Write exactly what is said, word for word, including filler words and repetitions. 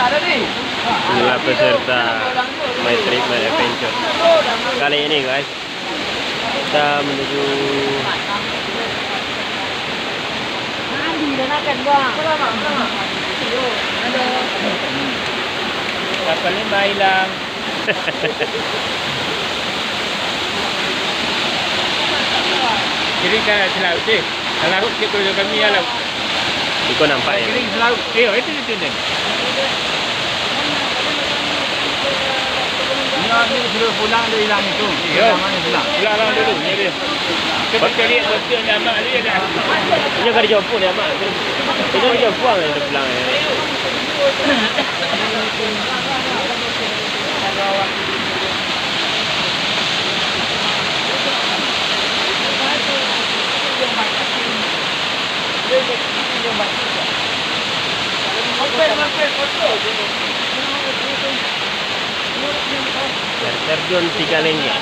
Inilah peserta My Trip My Adventure kali ini, guys. Kita menuju Kapal lima hilang. Kiri kanan selaut, eh. Selaut ke tu kami alam. Iko nampak ya? Kiri selaut. Eh, itu, itu, itu. Ini, ini suruh pulang, dia hilang itu. Iya. Pulang, pulang dulu, ya, dia. Kita cari betul nama dia dah. Dia kan dijemput dia, Mak. Dia kan dijemput, dia pulang, ya. Air terjun Tiga Lenggek.